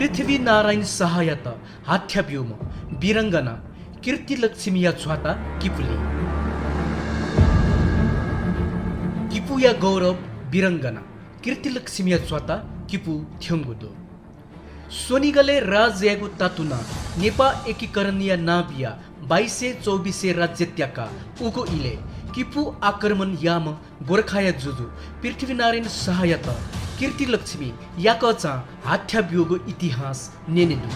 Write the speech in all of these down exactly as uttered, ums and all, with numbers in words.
पृथ्वीनारायण शाहयात हाथ्या ब्यूम्ह वीराङ्गना कीर्तिलक्ष्मीया छ्वाता किपुली। किपुया गौरव वीराङ्गना कीर्तिलक्ष्मीया छ्वाता किपु थ्यंगु दु। स्वनिगलय् राज यायेगु तातुनाः नेपाः एकीकरणया नां बियाः बाइसय् चौबिसय् राज्य त्याकाः उगु इलय् किपु आक्रमण याःम्ह गोर्खाया जुजु पृथ्वीनारायण शाहयात कीर्तिलक्ष्मी याकःचां हाथ्या ब्यूगु इतिहास न्यने दु।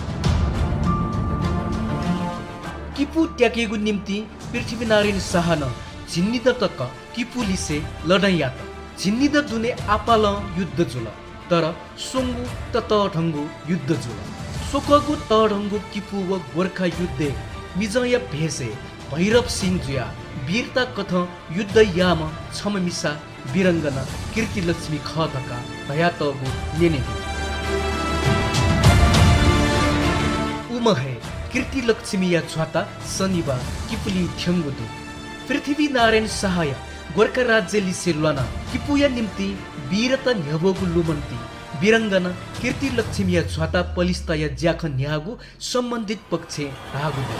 किपु त्याकेगु निंतिं पृथ्वीनारायण शाहं झिंनिदँ तक किपुलिसे लडाइँ यात। झिंनिदँ दुने आपालं युद्ध जुल, तर स्वंगू ततःधंगु युद्ध जुल। स्वकःगु तःधंगु किपु व गोर्खा युद्धय् मिजंया भेषय् भैरव सिंह जुयाः वीरता कथं युद्ध याःम्ह छम्ह मिसा वीराङ्गना कीर्तिलक्ष्मी खः धकाः धयातःगु न्यने दु। उम्ह हे कीर्तिलक्ष्मीया छ्वाता शनिबाः किपुली थ्यंगु दु। पृथ्वीनारायण शाहया गोर्खा राज्यलिसे ल्वानाः किपुया निंतिं वीरता न्ह्यब्वःगु लुमन्ति वीराङ्गना कीर्तिलक्ष्मीया छ्वाता पलिस्ताया ज्याखँ न्ह्याःगु सम्बन्धित पक्षं धाःगु दु।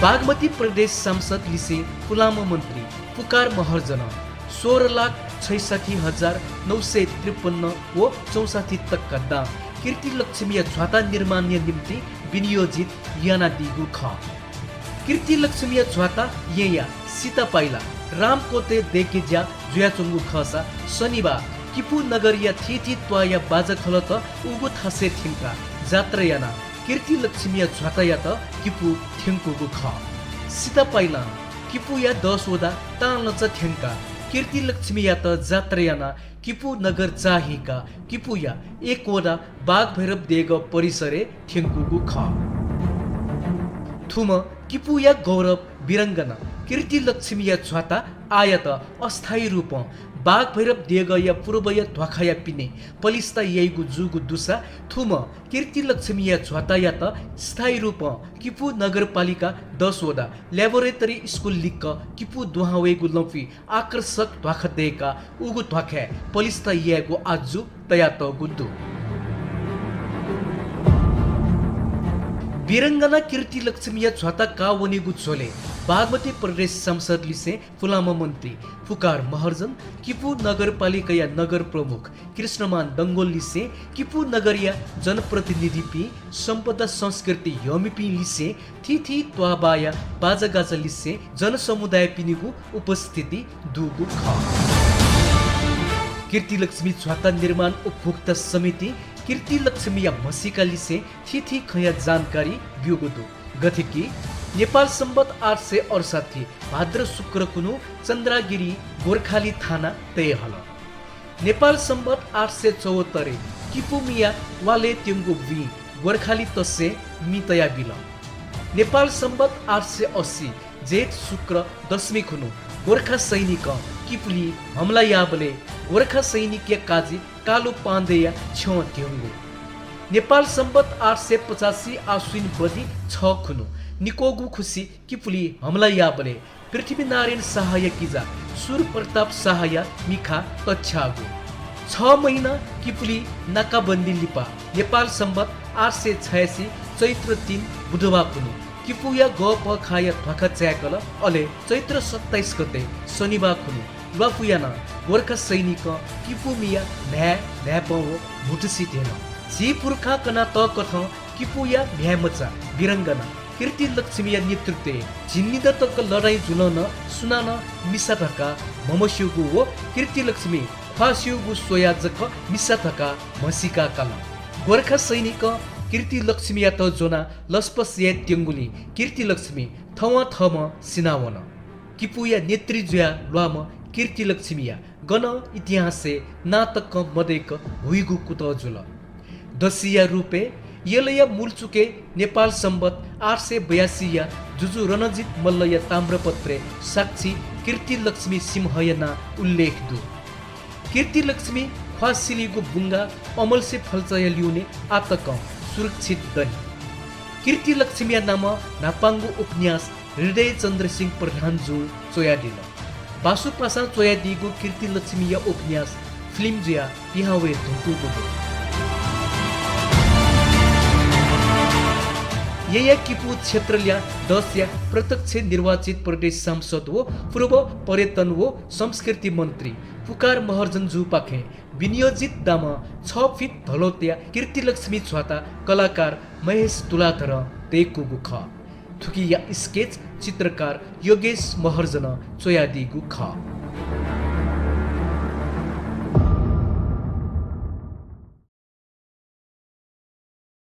बागमती प्रदेश सांसदलिसें पुलांम्ह मन्त्री पुकार महर्जनं सोह्र लाख छैसठी हजार नौ सय त्रिपन्न व चौसठी तक्का दां कीर्तिलक्ष्मीया छ्वाता निर्माणया निंतिं विनियोजित यानादीगु खः। कीर्तिलक्ष्मीया छ्वाता येँया सितापाइला रामकोटय् दय्के ज्या जुयाच्वंगु खःसा शनिबाः किपु नगरया थीथी त्वाःया बाजाखलःत उगु थासय् थ्यंकाः जात्रा यानाः कीर्तिलक्ष्मीया छ्वातायात किपु थ्यंकूगु खः। सितापाइलां किपुया दस वडा तांलचा थ्यंकाः कीर्तिलक्ष्मीयात जात्रा यानाः किपु नगर चाःहिकाः किपुया एक वडा बाघभैरव देगः परिसरय् थ्यंकूगु खः। थुम्ह किपुया गौरव वीराङ्गना कीर्तिलक्ष्मीया छ्वाता आःयात अस्थायी रूपं बाघभैरव देगःया पूर्वया ध्वाखाया पिने पलिस्ता याइगु जूगु दुसा थुम्ह कीर्तिलक्ष्मीया छ्वातायात स्थायी रूपं किपु नगरपालिका दस वडा ल्याबोरेटरी स्कुल लिक्क किपु दुहां वइगु लँपुइ आकर्षक ध्वाखा दय्काः उगु ध्वाखाय् पलिस्ता यायेगु आज्जु तयातःगु दु। वीराङ्गना कीर्तिलक्ष्मीया छ्वाता काः वनेगु झ्वलय् बागमती प्रदेश सांसदलिसें पुलांम्ह मन्त्री पुकार महर्जन, किपु नगरपालिकाया नगर प्रमुख कृष्णमान डंगोललिसें किपु नगरया जनप्रतिनिधिपिं, सम्पदा संस्कृति यःमिपिंलिसें थीथी त्वाःबाःया बाजागाजालिसें जनसमुदायपिनिगु उपस्थिति दुगु खः। कीर्तिलक्ष्मी छ्वाता निर्माण उपभोक्ता समितिं कीर्तिलक्ष्मीया म्हसीकालिसें थीथी खँया जानकारी ब्यूगु दु। गथे कि नेपाल संवत् आठ सय अडसट्ठी भाद्र शुक्र कुन्हु चन्द्रागिरी गोर्खाली थाना तये हल। नेपाल संवत् आठ सय चौहत्तरय् किपु मिया वालय् त्यंगु बुँइ गोर्खाली तसय् मि तयाबिल। नेपाल संवत् आठ सय अस्सी जेठ शुक्र दशमी खुन्हु गोर्खा सैनिकं किपुली हमला याःबलय् गोर्खा सैनिकया काजी कालु पाण्डेया छ्यं ध्यंगु। नेपाल संवत् आठ सय पचासी आश्विन बदि छ खुन्हु निक्वःगु खुसि किपुली हमला याःबलय् पृथ्वीनारायण शाहया किजा सूर्य प्रताप शाहया मिखा तछ्याःगु। छ महिना किपुली नाकाबन्दी लिपा नेपाल संवत् आठ सय छयासी चैत्र तीन बुधबाः खुन्हु किपुया गःपःखाःया ध्वाखा चाय्कल। अले चैत्र सत्ताइस गते शनिबाः खुन्हु ल्वापु यानाः गोर्खा सैनिकं किपु मिया म्ह्याय्, म्ह्याय्‌पं व म्हुतुसि ध्यन। झी पुर्खां कनातःकथं किपुया म्ह्याय्‌मचा वीराङ्गना कीर्तिलक्ष्मीया नेतृत्वय् झिंनिदँ तक लडाइँ जुलं नं सुनानं मिसा धकाः म्हमस्यूगु व कीर्तिलक्ष्मी ख्वाः स्यूगु स्वयाः जक मिसा धकाः म्हसीका काल। गोर्खा सैनिकं कीर्तिलक्ष्मीयात ज्वनाः लसपस याये त्यंगुलिं कीर्तिलक्ष्मी थवंथवं सिनावन। किपुया नेत्री जुयाः ल्वाःम्ह कीर्तिलक्ष्मीया गनं इतिहासय् नां तकं मदय्क हुइगु कुतः जुल। दसिया रूपय् यलया मूलचुकय् नेपाल संवत् आठ सय बयासीया जुजु रणजित मल्लया ताम्रपत्रय् साक्षी कीर्तिलक्ष्मी सिंहया नां उल्लेख दु। कीर्तिलक्ष्मी ख्वाः सिलीगु बुंगा अमलसे फल्चाया लिउने आः तकं सुरक्षित दनि। कीर्तिलक्ष्मीया नामं न्हापांगु उपन्यास हृदय चन्द्र सिंह प्रधानजुं च्वयादिल। बासुपासां च्वयादीगु कीर्तिलक्ष्मीया उपन्यास फिल्म जुयाः पिहां वये धुंकूगु दु। यया किपू क्षेत्रल्या दसया प्रत्यक्ष निर्वाचित प्रदेश सांसद व पूर्व पर्यटन व संस्कृति मन्त्री पुकार महर्जन जुपाखें विनियोजित दामं छ फिट धलोतया कीर्तिलक्ष्मी झ्वाता कलाकार महेश तुलाधरं तयेकूगु खः। थुकिया sketch चित्रकार योगेश महर्जनं च्वयादीगु खः।